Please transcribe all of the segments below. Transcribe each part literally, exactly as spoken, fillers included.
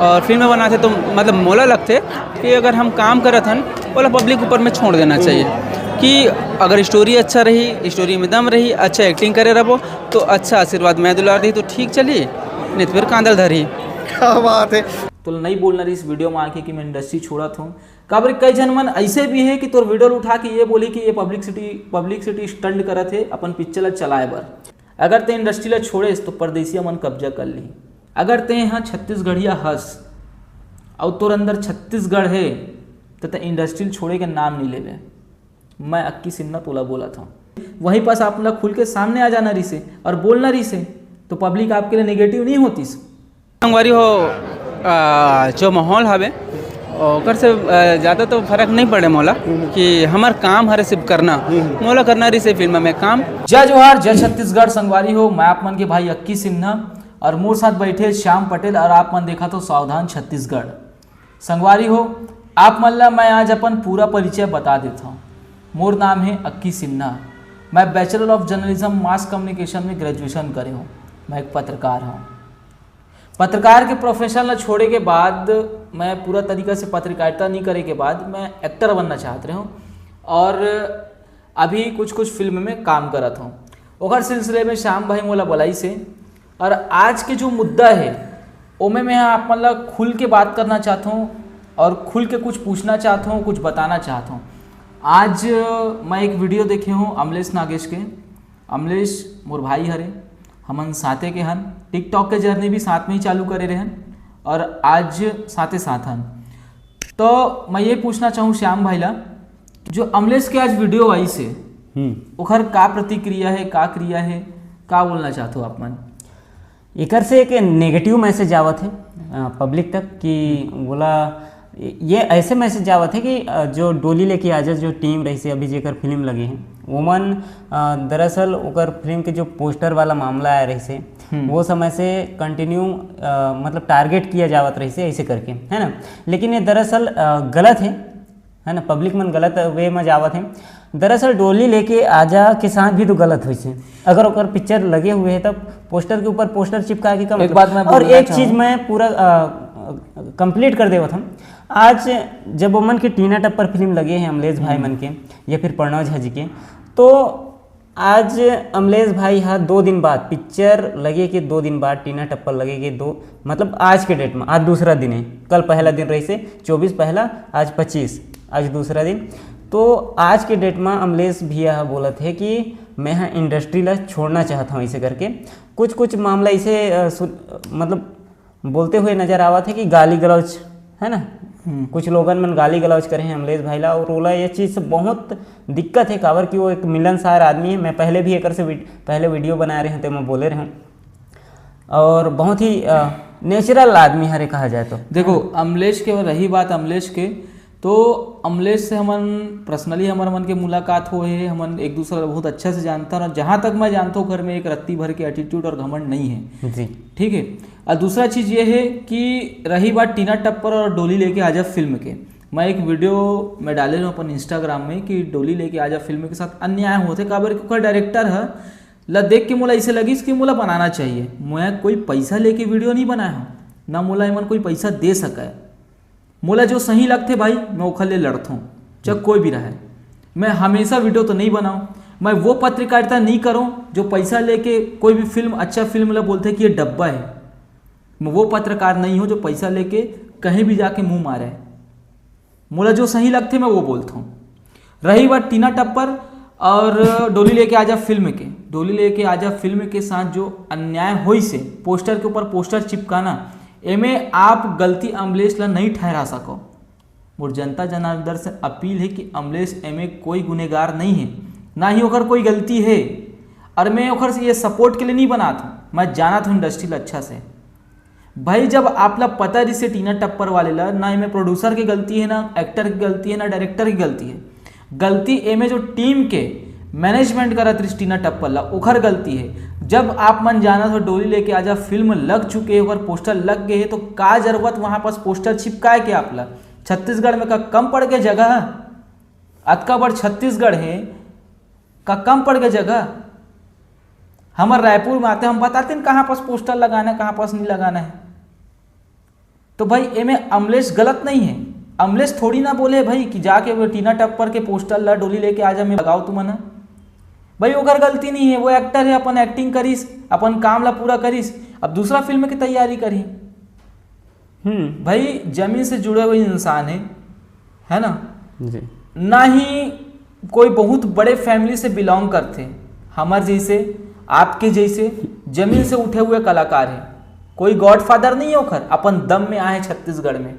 और फिल्म बनाथे तो मतलब मोला लगथे कि अगर हम काम करत हन, ओला पब्लिक ऊपर में छोड़ देना चाहिए कि अगर स्टोरी अच्छा रही, स्टोरी में दम रही, अच्छा एक्टिंग करे रहबो, तो अच्छा आशीर्वाद मैं दुलार दी तो ठीक चली, नहीं तो फिर कांदल धरी। क्या बात है। तो नहीं बोलना रही इस वीडियो में आके कि मैं इंडस्ट्री छोड़त हूँ। काबर कई झन मन ऐसे भी है कि तोर वीडियो उठा के ये बोली कि ये पब्लिसिटी पब्लिसिटी स्टंट करत है अपन पिक्चर ला चलाए बर। अगर ते इंडस्ट्री ला छोड़ेस तो परदेसिया मन कब्जा कर ली। अगर ते यहाँ छत्तीसगढ़िया हस और तोर अंदर छत्तीसगढ़ है, तो ते इंडस्ट्री छोड़े के नाम नहीं लेवे। मैं अक्की सिन्हा तोला बोला था। वहीं पास आप लोग खुल के सामने आ जाना रही से और बोलना रही से, तो पब्लिक आपके लिए नेगेटिव नहीं होती। संगवारी हो, आ, जो माहौल हवे ओकर से ज़्यादा तो फर्क नहीं पड़े मोला कि हमार काम हरे सिर्फ करना। मोला करना रही से फिल्म में काम। जय जोहार, जय छत्तीसगढ़। संगवारी हो, मैं आप मन के भाई अक्की सिन्हा और मोर साथ बैठे श्याम पटेल और आप मन देखा तो सावधान छत्तीसगढ़। संगवारी हो, आप मन ला मैं आज अपन पूरा परिचय बता देता हूँ। मोर नाम है अक्की सिन्हा। मैं bachelor of journalism mass communication में ग्रेजुएशन करे हूँ। मैं एक पत्रकार हूँ। पत्रकार के प्रोफेशन ला छोड़े के बाद मैं पूरा तरीका से पत्रकारिता नहीं करे के बाद मैं एक्टर बनना चाहत रहे हूँ और अभी कुछ कुछ फिल्म में काम करत हूँ। ओकर सिलसिले में श्याम भाई मोला बुलाई से और आज के जो मुद्दा है ओमे मैं आप मन ला खुल के बात करना चाहता हूँ और खुल के कुछ पूछना चाहता हूँ, कुछ बताना चाहता हूँ। आज मैं एक वीडियो देखे हूँ अमलेश नागेश के। अमलेश मोर भाई हरे, हमन साथे के हन, टिकटॉक के जर्नी भी साथ में ही चालू करे रहन और आज साथे साथ हन। तो मैं ये पूछना चाहूँ श्याम भाई ला, जो अमलेश के आज वीडियो आई से, ओखर का प्रतिक्रिया है, का क्रिया है, का बोलना चाहते हो आप मन? एकर से एक नेगेटिव मैसेज आवत है पब्लिक तक कि बोला ये ऐसे मैसेज आवत है कि अ, जो डोली लेके आजा जो टीम रही से अभी जेकर फिल्म लगे हैं ओमन अ, दरअसल ओकर फिल्म के जो पोस्टर वाला मामला आया रही से वो समय से कंटिन्यू मतलब टारगेट किया जावत रही से ऐसे करके, है ना। लेकिन ये दरअसल अ, गलत है, है ना, पब्लिक मन गलत वे में जावत है। दरअसल डोली लेके आजा के साथ भी तो गलत हुई से, अगर ओकर पिक्चर लगे हुए है तब पोस्टर के ऊपर पोस्टर चिपका के कम एक बात मैं और बोलना एक चीज मैं पूरा कंप्लीट कर देवत हम। आज जब ओमन के टीना टप्पर फिल्म लगे हैं अमलेश भाई मन के या फिर प्रणव झा जी के, तो आज अमलेश भाई हा दो दिन बाद पिक्चर लगे के दो दिन बाद टीना टप्पर लगे के दो मतलब आज के डेट में आज दूसरा दिन है, कल पहला दिन रही से चौबीस पहला, आज पच्चीस, आज दूसरा दिन। तो आज के डेट में अमलेश भैया हा बोलत है कि मैं हा इंडस्ट्री ला छोड़ना चाहता हूँ ऐसे करके कुछ कुछ मामला ऐसे अ, सु- मतलब बोलते हुए नजर आवत है कि गाली गलौज है ना। कुछ लोगन मन गाली गलौज करे हैं अमलेश भाई ला और ओला ये चीज़ से बहुत दिक्कत है काबर कि वो एक मिलनसार आदमी है। मैं पहले भी एकर से वीड- पहले वीडियो बनाए रहे हूँ तो मैं बोले रहे हूँ और बहुत ही नेचुरल आदमी हरे कहा जाए तो। देखो अमलेश के रही बात अमलेश के, तो अमलेश से हमन पर्सनली हमर मन के मुलाकात हो है, हमन एक दूसरा ला बहुत अच्छा से जानता और जहाँ तक मैं जानता हूँ घर में एक रत्ती भर के एटीट्यूड और घमंड नहीं है। जी। ठीक है। और दूसरा चीज़ ये है कि रही बात टीना टप्पर और डोली लेके आजा फिल्म के, मैं एक वीडियो में डाले रहूँ अपन इंस्टाग्राम में कि डोली लेके आजा फिल्म के साथ अन्याय होते काबर कि ओकर डायरेक्टर है ला देख के मोला ऐसे लगिस कि मोला बनाना चाहिए। मैं कोई पैसा लेके वीडियो नहीं बनाया हूँ, ना मोला एमन कोई पैसा दे सका है। मोला जो सही लगथे भाई, मैं ओखर ले लड़थों, चाहे कोई भी रहे। मैं हमेशा वीडियो तो नहीं बनाऊँ, मैं वो पत्रकारिता नहीं करूँ जो पैसा लेके कोई भी फिल्म, अच्छा फिल्म ला बोलथे कि ये डब्बा है। मैं वो पत्रकार नहीं हूँ जो पैसा लेके कहीं भी जाके मुंह मारे। मोला जो सही लगथे मैं वो बोलथों। रही बात टीना टप्पर और डोली लेके आजा फिल्म के, डोली लेके आजा फिल्म के साथ जो अन्याय होइस हे, पोस्टर के ऊपर पोस्टर चिपकाना, एमे आप गलती अमलेश ला नहीं ठहरा सको। मोर जनता जनार्दन से अपील है कि अमलेश एमे कोई गुनेगार नहीं है, ना ही ओकर कोई गलती है। और मैं ओकर से ये सपोर्ट के लिए नहीं बनात हूँ, मैं जानत हूँ इंडस्ट्री ला अच्छा से। भाई, जब आप ला पता रिसे टीना टप्पर वाले ला, ना एमे प्रोड्यूसर के गलती है, ना एक्टर की गलती है, ना डायरेक्टर की गलती है, गलती एमे जो टीम के मैनेजमेंट करत रिस टीना टप्पर ला, ओखर गलती है। जब आप मन जानत हो डोली लेके आजा फिल्म लग चुके है, ओकर पोस्टर लग गए है, तो का जरूरत वहाँ पास पोस्टर चिपकाए के आप ला? छत्तीसगढ़ में का कम पड़ गए जगह? अतका बड़ छत्तीसगढ़ है, का कम पड़ गए जगह? हमर रायपुर में आते, हम बताते हैं कहाँ पास पोस्टर लगाना है, कहाँ पास नहीं लगाना है। तो भाई, एमे अमलेश गलत नहीं है। अमलेश थोड़ी ना बोले भाई कि जाके वो टीना टप्पर के पोस्टर ला डोली लेके आ जा, मैं भगाओ तुमन ह। भाई, ओकर गलती नहीं है, वो एक्टर है, अपन एक्टिंग करिस, अपन काम ला पूरा करिस, अब दूसरा फिल्म की तैयारी करी। हम्म। भाई, जमीन से जुड़े हुए इंसान है, है ना? जी। ना ही कोई बहुत बड़े फैमिली से बिलोंग करथे, हमर जैसे, आपके जैसे जमीन से उठे हुए कलाकार है। कोई गॉडफादर नहीं है ओखर, अपन दम में आए छत्तीसगढ़ में।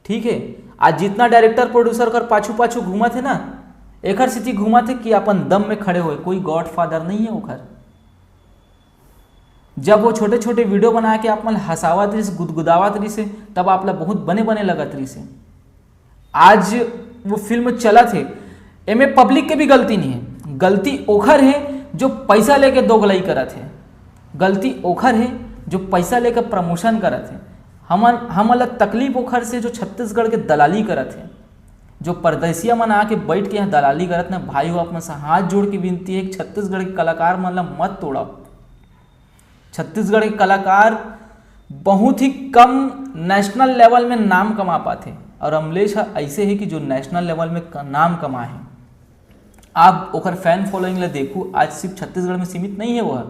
ठीक है, आज जितना डायरेक्टर प्रोड्यूसर कर पाछू पाछू घूमत है ना, एकर सेती घूमत है कि अपन दम में खड़े होए, कोई गॉडफादर नहीं है ओखर। जब वो छोटे छोटे वीडियो बना के आप मन हंसावत रहिस, गुदगुदावत रहिस, तब आप ला बहुत बने बने लगत रहिस। आज वो फिल्म चलत है, एमे पब्लिक के भी गलती नहीं है, गलती ओखर है जो पैसा लेके दोगलई करत है, गलती ओखर है जो पैसा लेके प्रमोशन करत है। हमन हमन ला तकलीफ ओखर से जो छत्तीसगढ़ के दलाली करत है, जो परदेसिया मन आके बैठ के यहाँ दलाली करत ना। भाई हो, आप मन से हाथ जोड़ के विनती है कि छत्तीसगढ़ के कलाकार मन ला मत तोड़ाओ। छत्तीसगढ़ के कलाकार बहुत ही कम नेशनल लेवल में नाम कमा पाथे, और अमलेश ह ऐसे है कि जो नेशनल लेवल में क-, नाम कमाए है। आप ओकर फैन फॉलोइंग ला देखू, आज सिर्फ छत्तीसगढ़ में सीमित नहीं है वो ह।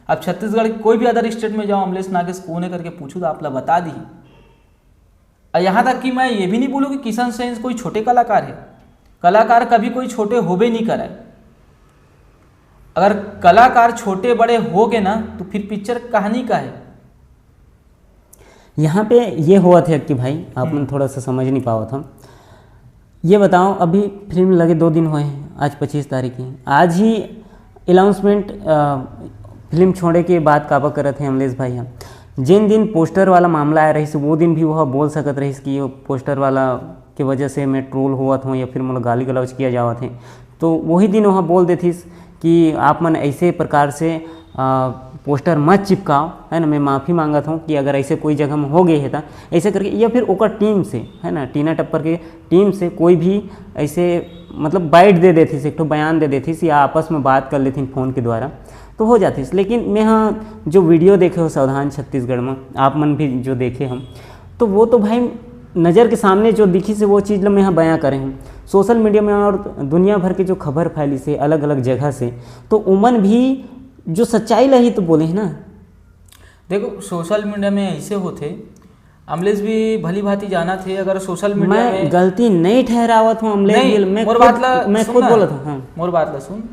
आप छत्तीसगढ़ के कोई भी अदर स्टेट में जाओ, अमलेश नागेश कौन है करके पूछू तो आप ला बता दी। और यहाँ तक कि मैं ये भी नहीं बोलूँ कि किशन सेन कोई छोटे कलाकार है। कलाकार कभी कोई छोटे होबे नहीं करे। अगर कलाकार छोटे बड़े हो गए ना, तो फिर पिक्चर कहानी का है। यहाँ पे ये हुआ थे कि भाई, आप मन थोड़ा सा समझ नहीं पावत हो। ये बताओ, अभी फिल्म लगे दो दिन हुए हैं, आज पच्चीस तारीख है, आज ही अनाउंसमेंट फिल्म छोड़े के बाद काबर करत है अमलेश भाई हम। जिन दिन पोस्टर वाला मामला आया रहिस, वो दिन भी वह बोल सकत रहिस कि ये पोस्टर वाला के वजह से मैं ट्रोल होवत हूँ या फिर मोला गाली गलौज किया जावत है। तो वही दिन वह बोल देथिस कि आप मन ऐसे प्रकार से आ, पोस्टर मत चिपकाओ, है ना। मैं माफ़ी मांगत हूँ कि अगर ऐसे कोई जगह में हो गए है तो ऐसे करके, या फिर ओकर टीम से, है ना, टीना टप्पर के टीम से कोई भी ऐसे, मतलब, बाइट दे देथिस, एक ठो बयान दे देथिस या आपस में बात कर लेथिन फ़ोन के द्वारा, तो हो जाथिस। लेकिन मैं, हाँ, जो वीडियो देखे हो सावधान छत्तीसगढ़ में, आप मन भी जो देखे हम, तो वो तो भाई नज़र के सामने जो दिखिस वो चीज़ ल मैं, हाँ, बयां करे हूँ सोशल मीडिया में, और दुनिया भर के जो खबर फैलिस अलग अलग जगह से, तो उमन भी जो सच्चाई ला ही तो बोले है ना। देखो, सोशल मीडिया में ऐसे होथे, अमलेश भी भली भांति जानत हे, अगर सोशल मीडिया मैं में गलती नहीं ठहरावत हूँ अमलेश नहीं, गिल, मैं मोर खुद, बात ला मैं सुन खुद ना। बोलत हूँ, हाँ। मोर बात ला सुन।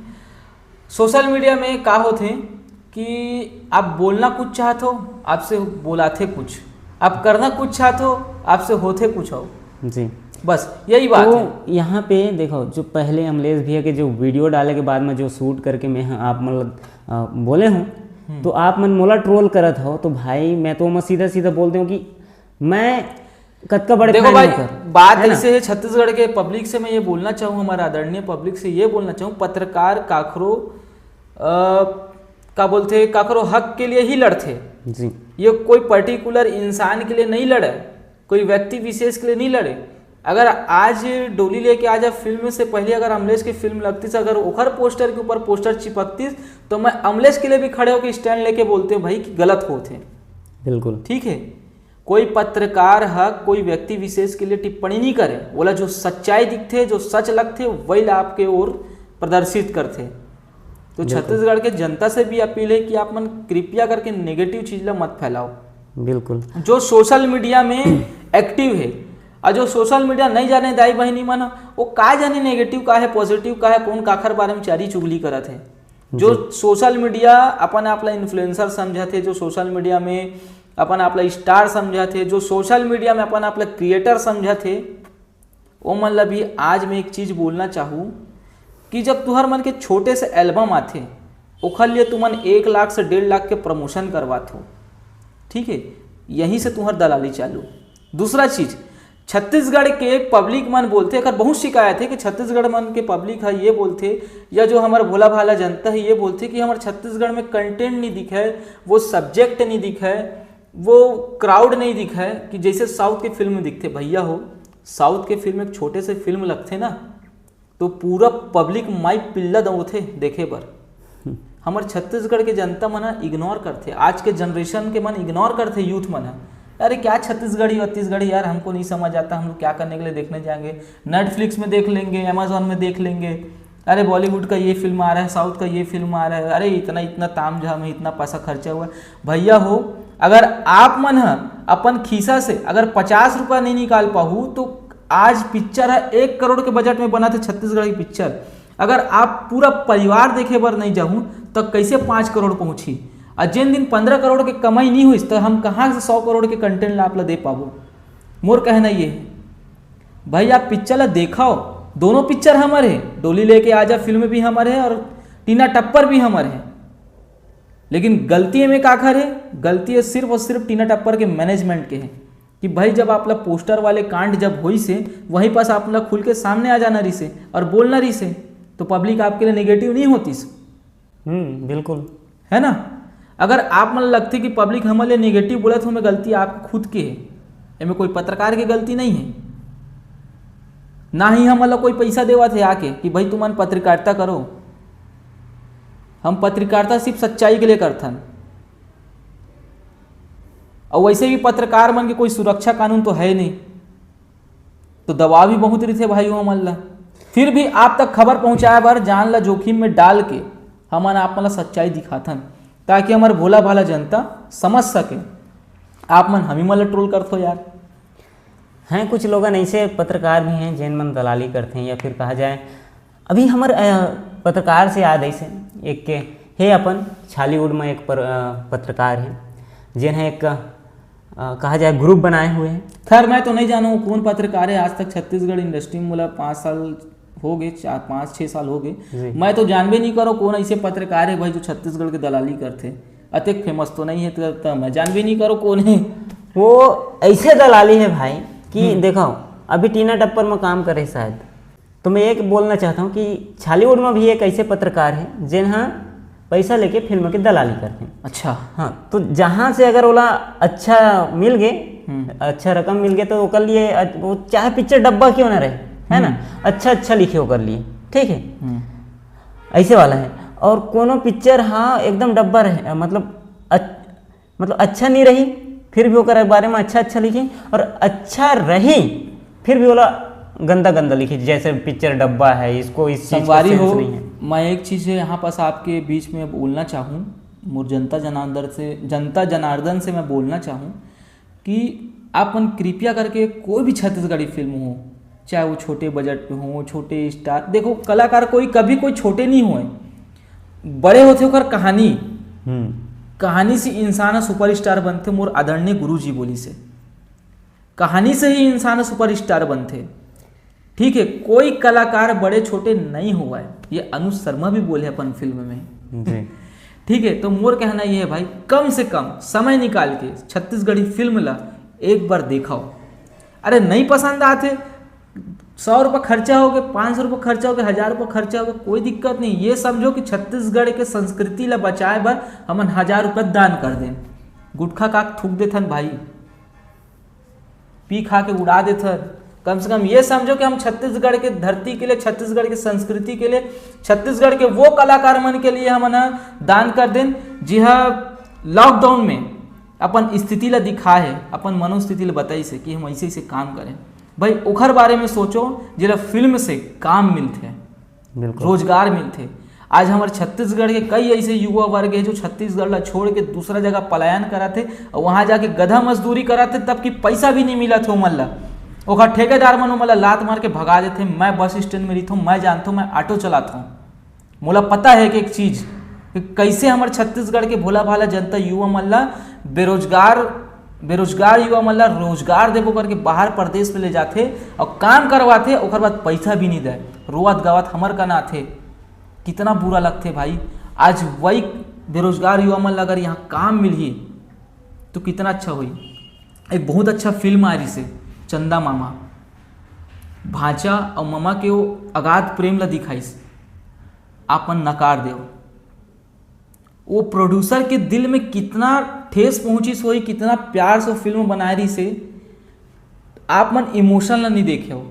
सोशल मीडिया में का होथे कि आप बोलना कुछ चाहत हो, आपसे बोलाथे कुछ, आप करना कुछ चाहत हो, आपसे होथे कुछ हो। जी। बस यही बात है। तो यहाँ पे देखो, जो पहले अमलेश भैया के जो वीडियो डाले के बाद में जो शूट करके मैं, हाँ, आप, मतलब, अ, बोले हूँ, तो आप मन मोला ट्रोल करत हो, तो भाई मैं तो मैं सीधा सीधा बोलते हूँ कि मैं कतका बड़े देखो फैन भाई, हूँ कर, बात है ना? ऐसे है, छत्तीसगढ़ के पब्लिक से मैं ये बोलना चाहूँ, हमारे आदरणीय पब्लिक से ये बोलना चाहूँ, पत्रकार काखरो, अ, का बोलथे, काखरो हक के लिए ही लड़थे। जी। ये कोई पर्टिकुलर इंसान के लिए नहीं लड़े, कोई व्यक्ति विशेष के लिए नहीं लड़े। अगर आज डोली लेके आ जा फिल्म से पहले अगर अमलेश की फिल्म लगतीस, अगर ओखर पोस्टर के ऊपर पोस्टर चिपकतीस, तो मैं अमलेश के लिए भी खड़े होकर स्टैंड लेके बोलते हैं भाई कि गलत होत है। बिल्कुल। ठीक है, कोई पत्रकार ह कोई व्यक्ति विशेष के लिए टिप्पणी नहीं करे, ओला जो सच्चाई दिखथे, जो सच लगथे, वही ला आपके ओर प्रदर्शित करथे। तो बिल्कुल। छत्तीसगढ़ के जनता से भी अपील है कि आप मन कृपया करके नेगेटिव चीज ला मत फैलाओ। बिल्कुल। जो सोशल मीडिया में एक्टिव है, और जो सोशल मीडिया नहीं जाने दाई बहिनी मन, वो का जाने नेगेटिव का है, पॉजिटिव का है, कौन काखर बारे में चारी चुगली करत है। जो जी। सोशल मीडिया अपन आप ला इन्फ्लुएंसर समझत हे, जो सोशल मीडिया में अपन आप ला स्टार समझत हे, जो सोशल मीडिया में अपन आप ला क्रिएटर समझत हे, ओमन ला भी आज मैं एक चीज बोलना चाहूँ कि जब तुहर मन के छोटे से एल्बम आथे, ओखर लिए तुमन एक लाख से डेढ़ लाख के प्रमोशन करवात हो, ठीक है, यहीं से तुहर दलाली चालू। दूसरा चीज, छत्तीसगढ़ के पब्लिक मन बोलथे, एकर बहुत शिकायत है कि छत्तीसगढ़ मन के पब्लिक ह ये बोलथे, या जो हमर भोला भाला जनता है ये बोलथे कि हमर छत्तीसगढ़ में कंटेंट नहीं दिखे, वो सब्जेक्ट नहीं दिखे, वो क्राउड नहीं दिखे कि जैसे साउथ के फिल्म में दिखथे। भैया हो, साउथ के फिल्म एक छोटे से फिल्म लगथे ना, तो पूरा पब्लिक माई पिल्ला दौड़थे देखे बर। हमर छत्तीसगढ़ के जनता मन ह इग्नोर करथे, आज के जनरेशन के मन इग्नोर करथे, यूथ मन ह। अरे क्या छत्तीसगढ़ी वत्तीसगढ़ी यार, हमको नहीं समझ आता, हम लोग क्या करने के लिए देखने जाएंगे? नेटफ्लिक्स में देख लेंगे, अमेजोन में देख लेंगे। अरे बॉलीवुड का ये फिल्म आ रहा है, साउथ का ये फिल्म आ रहा है, अरे इतना इतना ताम झाम है, इतना पैसा खर्चा हुआ है। भैया हो, अगर आप मन ह अपन खीसा से अगर पचास रुपया नहीं निकाल पाहू तो आज पिक्चर है एक करोड़ के बजट में बना थे छत्तीसगढ़ की पिक्चर, अगर आप पूरा परिवार देखे बर नहीं जाहू तो कैसे पाँच करोड़ पहुंची? और जिन दिन पंद्रह करोड़ के कमाई नहीं हुई तो हम कहाँ से सौ करोड़ के कंटेंट ला आप ला दे पाबो? मोर कहना ये है, भाई आप पिक्चर ला देखाओ, दोनों पिक्चर हमर है, डोली लेके आजा फिल्म भी हमर है और टीना टप्पर भी हमर है। लेकिन गलती में काखर है? गलती है सिर्फ और सिर्फ टीना टप्पर के मैनेजमेंट के है कि भाई जब आप ला पोस्टर वाले कांड जब होई से, वहीं पास आप ला खुल के सामने आ जाना रही से और बोलना रही से, तो पब्लिक आपके लिए नेगेटिव नहीं होती से। हम्म, बिल्कुल। है ना? अगर आप मन लगथे कि पब्लिक हमन ले नेगेटिव बोलत हो, मैं गलती आप खुद के है, एमे कोई पत्रकार के गलती नहीं है, ना ही हमन ला कोई पैसा देवत है आके कि भाई तुमन पत्रकारिता करो। हम पत्रकारिता सिर्फ सच्चाई के लिए करथन। और वैसे भी पत्रकार मन के कोई सुरक्षा कानून तो है नहीं, तो दबाव भी बहुत रहिथे भाई हमन ला। फिर भी आप तक खबर पहुंचाए बर जान ला जोखिम में डाल के हमन आप मन ला सच्चाई दिखाथन, ताकि हमर भोला भाला जनता समझ सके। आप मन हमी मन ला ट्रोल करथो यार। हैं कुछ लोगन ऐसे पत्रकार भी हैं जेन मन दलाली करते हैं, या फिर कहा जाए, अभी हमर अ, पत्रकार से याद ऐसे एक के, हे अपन छालीवुड में एक पर, अ, पत्रकार है, जेन है एक अ, कहा जाए ग्रुप बनाए हुए हैं। खैर, मैं तो नहीं जानू कौन पत्रकार है। आज तक छत्तीसगढ़ इंडस्ट्री में मोला पाँच साल हो गए, चार पाँच छः साल हो गए, जी। मैं तो जानबे नहीं करो कौन ऐसे पत्रकार है भाई जो छत्तीसगढ़ के दलाली करथे। अतेक फेमस तो नहीं है तो, तो मैं जानबे नहीं करो कौन है। वो ऐसे दलाली है भाई कि देखो, अभी टीना टप्पर में काम करे शायद, तो मैं एक बोलना चाहता हूँ कि छालीवुड में भी एक ऐसे पत्रकार है जेन हा पैसा लेके फिल्म के दलाली करते हैं। अच्छा। हाँ, तो जहाँ से अगर ओला अच्छा मिल गए, अच्छा रकम मिल गए, तो ओकर लिए अ-, वो चाहे पिक्चर डब्बा क्यों ना रहे, है ना, अच्छा अच्छा लिखे ओकर लिए, ठीक है, हम्म। ऐसे वाला है। और कोनो पिक्चर हाँ एकदम डब्बा रहे, मतलब अच-, मतलब अच्छा नहीं रही, फिर भी ओकर बारे में अच्छा अच्छा लिखे, और अच्छा रही फिर भी ओला गंदा गंदा लिखे, जैसे पिक्चर डब्बा है, इसको इस चीज का संगवारी सेंस हो, नहीं है। मैं एक चीज़ है यहाँ पास आपके बीच में बोलना चाहूँ, मोर जनता जनार्दन से, जनता जनार्दन से मैं बोलना चाहूँ कि आप मन कृपया करके कोई भी छत्तीसगढ़ी फिल्म हो, चाहे वो छोटे बजट पे हो, छोटे स्टार, देखो कलाकार कोई कभी कोई छोटे नहीं हुए, बड़े होते ओकर कहानी, हम्म। कहानी से इंसान सुपरस्टार बनते। मोर आदरणीय गुरु जी बोली से, कहानी से ही इंसान सुपरस्टार बनते। ठीक है, कोई कलाकार बड़े छोटे नहीं हुआ है, ये अनुज शर्मा भी बोले अपन फिल्म में। जी। ठीक है, तो मोर कहना ये है भाई, कम से कम समय निकाल के छत्तीसगढ़ी फिल्म ला एक बार देखाओ। अरे नहीं पसंद आते, सौ रुपये खर्चा हो गए, पाँच सौ रुपये खर्चा हो गए, हज़ार रुपये खर्चा हो गए, कोई दिक्कत नहीं। ये समझो कि छत्तीसगढ़ के संस्कृति ला बचाए बर हमन हज़ार रुपये दान कर देन। गुटखा काक थूक देथन भाई, पी खा के उड़ा देथन। कम से कम ये समझो कि हम छत्तीसगढ़ के धरती के लिए, छत्तीसगढ़ की संस्कृति के लिए, छत्तीसगढ़ के वो कलाकार मन के लिए हमन ह दान कर देन, जिहा लॉकडाउन में अपन स्थिति ला दिखाए हे, अपन मनोस्थिति ला बताइस हे कि हम ऐसे ऐसे काम करें। भाई ओखर बारे में सोचो, जेला फिल्म से काम मिलथे, बिल्कुल। रोजगार मिलथे। आज हमर छत्तीसगढ़ के कई ऐसे युवा वर्ग है जो छत्तीसगढ़ ला छोड़ के दूसरा जगह पलायन करत हे और वहाँ जाके गधा मजदूरी करत हे, तब कि पैसा भी नहीं मिलत हे ओमन ला। ओखर ठेकेदार मन ओमन ला लात मार के भगा देथे। मैं बस स्टैंड में रहिथों, मैं जानथों, मैं ऑटो चलाथों, मोला पता है कि एक चीज कि कैसे हमर छत्तीसगढ़ के भोला भाला जनता युवा मन ला बेरोजगार, बेरोजगार युवा मन ला रोजगार देबो करके बाहर प्रदेश में ले जाथे और काम करवाथे, ओकर बाद पैसा भी नहीं दे, रोवत गावत हमर कन आथे। कितना बुरा लगथे भाई। आज वही बेरोजगार युवा मन ला अगर यहाँ काम मिलही तो कितना अच्छा होई। एक बहुत अच्छा फिल्म आ रही से चंदा मामा, भांचा और ममा के वो अगाध प्रेम ला दिखाइस, आपन नकार देव। वो प्रोड्यूसर के दिल में कितना ठेस पहुंचिस होही, कितना प्यार से वो फिल्म बनाए रही से, आप मन इमोशन ला नहीं देखे हो,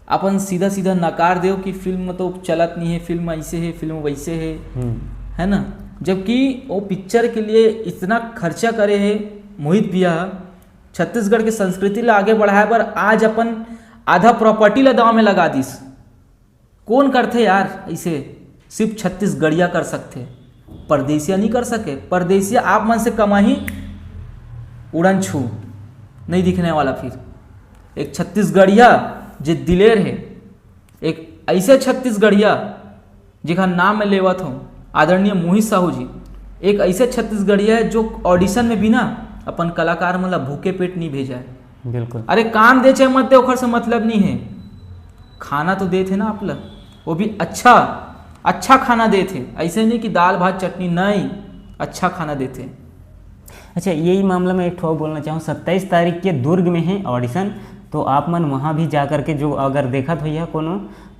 अपन सीधा सीधा नकार देव कि फिल्म तो चलत नहीं है, फिल्म ऐसे है, फिल्म वैसे है, हम्म। है ना। जबकि वो पिक्चर के लिए इतना खर्चा करे है मोहित भैया, छत्तीसगढ़ के संस्कृति ला आगे बढ़ाए बर आज अपन आधा प्रॉपर्टी ला दांव में लगा दिस। कौन करथे यार ऐसे? सिर्फ छत्तीसगढ़िया कर सकथे, परदेसिया नहीं कर सके। परदेसिया आप मन से कमाही, उड़न छू, नहीं दिखने वाला। फिर एक छत्तीसगढ़िया जे दिलेर है, एक ऐसे छत्तीसगढ़िया जेकर नाम मैं लेवत हूँ, आदरणीय मोहित साहू जी, एक ऐसे छत्तीसगढ़िया है जो ऑडिशन में भी ना अपन कलाकार मन ला भूखे पेट नहीं भेजा है। बिल्कुल। अरे काम दे चाहे मत दे, ओकर से मतलब नहीं है, खाना तो देथे ना आप ला, वो भी अच्छा, अच्छा खाना देथे। ऐसे नहीं कि दाल भात चटनी, नहीं, अच्छा खाना देथे। अच्छा, यही मामला में एक ठो बोलना चाहूँ, सत्ताईस तारीख के दुर्ग में है ऑडिशन, तो आप मन वहाँ भी जा करके, जो अगर देखत होइया कोनो,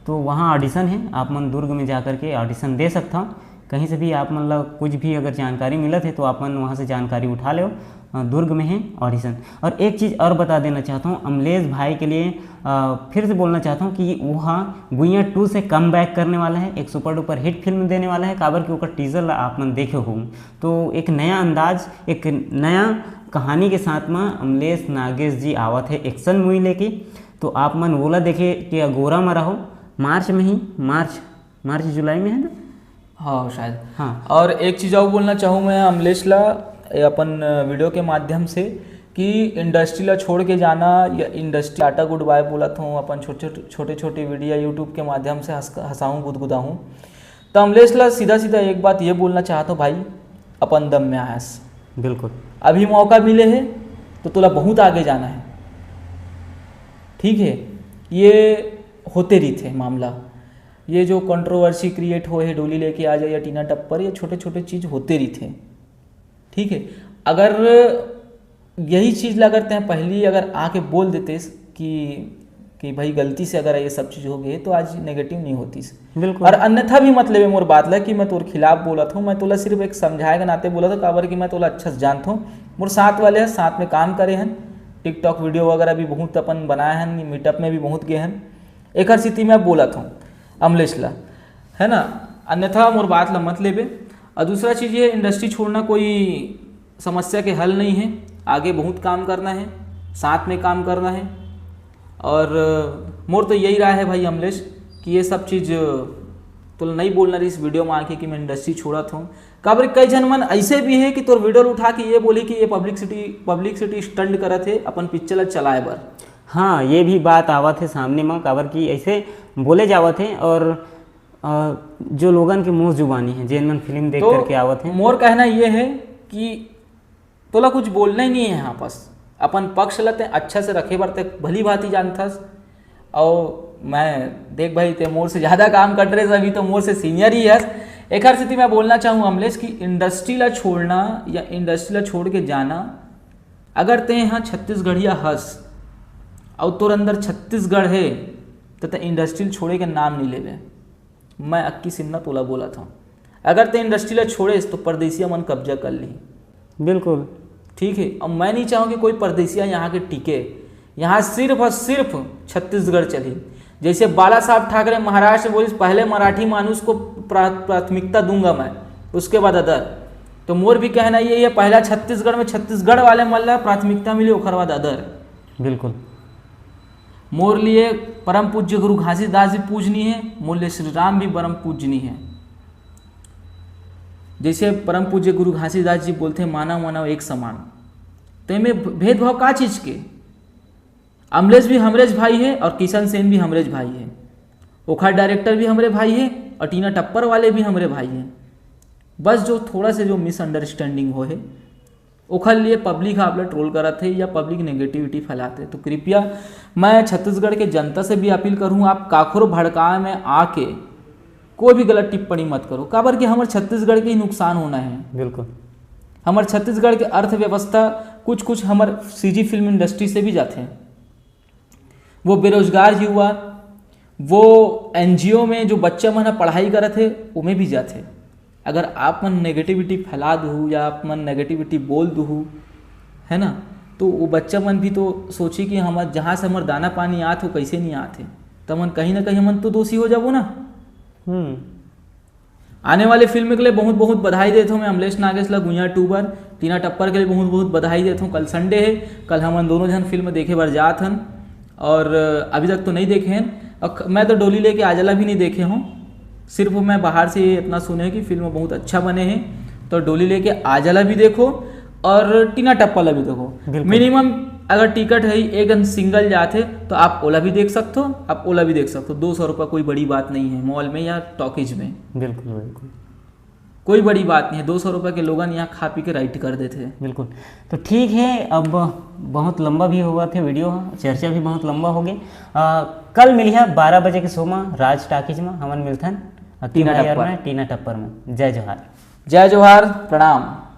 तो वहाँ ऑडिशन है, आप मन दुर्ग में जा करके ऑडिशन दे सकता हो। कहीं से भी आप मन ला कुछ भी अगर जानकारी मिलत है तो आप मन वहाँ से जानकारी उठा लो। अ, दुर्ग में है ऑडिशन। और एक चीज़ और बता देना चाहता हूँ अमलेश भाई के लिए, अ, फिर से बोलना चाहता हूँ कि वो गुइया टू से कम बैक करने वाला है, एक सुपर डुपर हिट फिल्म देने वाला है, काबर कि ओकर टीजर ला आप मन देखे हो। तो एक नया अंदाज, एक नया कहानी के साथ में अमलेश नागेश जी आवत है एक्शन मूवी लेके। तो आप मन वोला देखे के अगोरा में रहो। मार्च में ही, मार्च मार्च जुलाई में है ना? हाँ शायद। हाँ। और एक चीज़ और बोलना चाहूँ मैं अमलेश ला, ए, अपन वीडियो के माध्यम से, कि इंडस्ट्री ला छोड़ के जाना या इंडस्ट्री टाटा गुड बाय बोलत हूँ अपन छोटे छोटे छोटे वीडियो यूट्यूब के माध्यम से हंस हंसाऊँ गुदगुदाऊँ। तो अमलेश ला सीधा सीधा एक बात ये बोलना चाहत हूँ भाई, अपन दम में आयस। बिल्कुल। अभी मौका मिले है तो तोला बहुत आगे जाना है, ठीक है? ये होते रहिथे मामला, ये जो कंट्रोवर्सी क्रिएट होए है, डोली लेके आ जाए या टीना टप्पर, ये छोटे छोटे चीज़ होते रहिथे, ठीक है? अगर यही चीज़ ला अगर तैं पहली अगर आके बोल देते कि कि भाई गलती से अगर ये सब चीज़ हो गई तो आज नेगेटिव नहीं होतीस। बिल्कुल। और अन्यथा भी मत लेवे मोर बात ला कि मैं तोर खिलाफ बोलत हूँ, मैं तोला सिर्फ एक समझाए के नाते बोलत हूँ, काबर कि मैं तोला अच्छा से जानत हूँ। मोर साथ वाले हैं, साथ में काम करे हैं, टिकटॉक वीडियो वगैरह भी बहुत अपन बनाए हैं, मीटअप में भी बहुत गए हैं, एकर सेती मैं बोलत हूँ अमलेश ला, है ना? अन्यथा मोर बात ला मत लेबे। और दूसरा चीज़ ये, इंडस्ट्री छोड़ना कोई समस्या के हल नहीं है, आगे बहुत काम करना है, साथ में काम करना है। और अ, मोर तो यही राय है भाई अमलेश कि ये सब चीज़, अ, तोला नहीं बोलना रही इस वीडियो में आके कि मैं इंडस्ट्री छोड़त हूँ, काबर कई झन मन ऐसे भी है कि तोर वीडियो उठा के ये बोली कि ये पब्लिसिटी पब्लिसिटी स्टंट करत है अपन पिक्चर ला चलाए बर। हाँ, ये भी बात आवत है सामने में, काबर कि ऐसे बोले जावत है और अ, जो लोगन के मुंह जुबानी है, जेन मन फिल्म देख तो करके आवत है। मोर कहना ये है कि तोला कुछ बोलना ही नहीं है यहाँ पास, अपन पक्ष ला तैं अच्छा से रखे बर तैं भली भांति जानथस। और मैं देख भाई, तैं मोर से ज़्यादा काम कर रहे, अभी तो मोर से सीनियर ही हस। एकर सेती मैं बोलना चाहूँ अमलेश कि इंडस्ट्री ला छोड़ना या इंडस्ट्री ला छोड़ के जाना, अगर तैं यहाँ छत्तीसगढ़िया हस और तोर अंदर छत्तीसगढ़ है, तो तैं इंडस्ट्री छोड़े के नाम नहीं लेबे। मैं अक्की सिन्हा तोला बोलत हूँ, अगर तैं इंडस्ट्री ला छोड़ेस तो परदेसिया मन कब्जा कर ली। बिल्कुल। ठीक है, अब मैं नहीं चाहूँ कि कोई परदेसिया यहाँ के टिके। यहाँ सिर्फ और सिर्फ छत्तीसगढ़ चली। जैसे बाला साहब ठाकरे महाराष्ट्र बोलिस, पहले मराठी मानुष को प्रा-, प्राथमिकता दूंगा मैं, उसके बाद अदर। तो मोर भी कहना यही है, पहला छत्तीसगढ़ में छत्तीसगढ़ वाले मन ला प्राथमिकता मिली, ओकर बाद अदर। बिल्कुल। मोर लिए परम पूज्य गुरु घासीदास जी पूजनीय है, मोर लिए श्री राम भी परम पूजनीय है। जैसे परम पूज्य गुरु घासीदास जी बोलते, मानव मानव एक समान, तो एमे भेदभाव का चीज के? अमलेश भी हमरेज भाई है और किशन सेन भी हमरेज भाई है, ओखर डायरेक्टर भी हमरे भाई है और टीना टप्पर वाले भी हमरे भाई हैं। बस जो थोड़ा से जो मिसअंडरस्टैंडिंग हो है, ओखर लिए पब्लिक आप ला ट्रोल करत है या पब्लिक नेगेटिविटी फैलात है। तो कृपया मैं छत्तीसगढ़ के जनता से भी अपील करूँ, आप काखरो भड़काए में आके कोई भी गलत टिप्पणी मत करो, काबर कि हमर छत्तीसगढ़ के ही नुकसान होना है। बिल्कुल। हमर छत्तीसगढ़ के अर्थव्यवस्था, कुछ कुछ हमर सीजी फिल्म इंडस्ट्री से भी जाथे। वो बेरोजगार युवा, वो एनजीओ में जो बच्चा मन ह पढ़ाई करत हे, ओमे भी जाथे। अगर आप मन नेगेटिविटी फैला दुहू या आप मन नेगेटिविटी बोल दुहू, है ना, तो वो बच्चा मन भी तो सोची कि हमर, जहाँ से हमर दाना पानी आत हो, कैसे नहीं आत हे, त मन कहीं ना कहीं हमन तो दोषी हो जाबो ना। हम्म। आने वाले फिल्म के लिए बहुत बहुत बधाई देत हूँ मैं अमलेश नागेश ला गुइया टू बर। टीना टप्पर के लिए बहुत बहुत बधाई देता हूँ। कल संडे है, कल हमन दोनों झन फिल्म देखे बर जात हन और अभी तक तो नहीं देखे हैं। और ख- मैं तो डोली लेके आजला भी नहीं देखे हूँ, सिर्फ मैं बाहर से ये इतना सुने कि फिल्म बहुत अच्छा बने हैं। तो डोली लेके आजला भी देखो और टीना टप्पर ला भी देखो। बिल्कुल। मिनिमम अगर टिकट है एक सिंगल जात है तो आप ओला भी देख सकते हो, आप ओला भी देख सकते हो। दो सौ रुपये कोई बड़ी बात नहीं है मॉल में या टॉकीज में, बिल्कुल बिल्कुल। कोई बड़ी बात नहीं है। दो सौ रुपये के लोगन यहाँ खा पी के राइट कर देते हैं। बिल्कुल। तो ठीक है, अब बहुत लंबा भी होगा थे वीडियो, चर्चा भी बहुत लंबा हो गया। आ, कल मिलिहा बारह बजे के शो में राज टॉकीज में, हमन मिलथन अक्की टीना मायर टप्पर। में, टीना टप्पर में। जय जोहार। जय जोहार, प्रणाम।